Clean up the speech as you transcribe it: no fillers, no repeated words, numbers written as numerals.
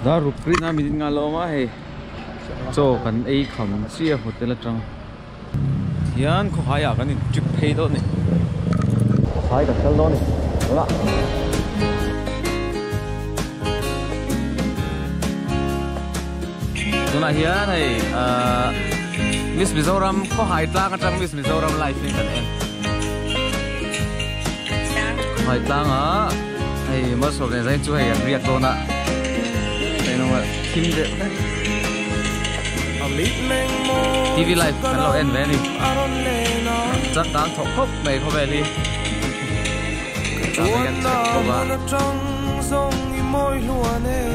Dar ruk rin a minute nga la awm a hei chaw kan ei kham chiah hotel atang hian khawhai ah kan in trip phei dawn a ni khawhai kan kal dawn a ni tunah. Tunah hian hei ahh Miss Mizoram khawhai tlang atang Miss Mizoram live in kan en khawhai tlangah hei malsawm leh zai chu hei an riak dawn a hei nawm a thim deuh hlek TV live kan lo en ve a ni changkang thawk khawp mai khawvel hi tah hian chhek bawk a.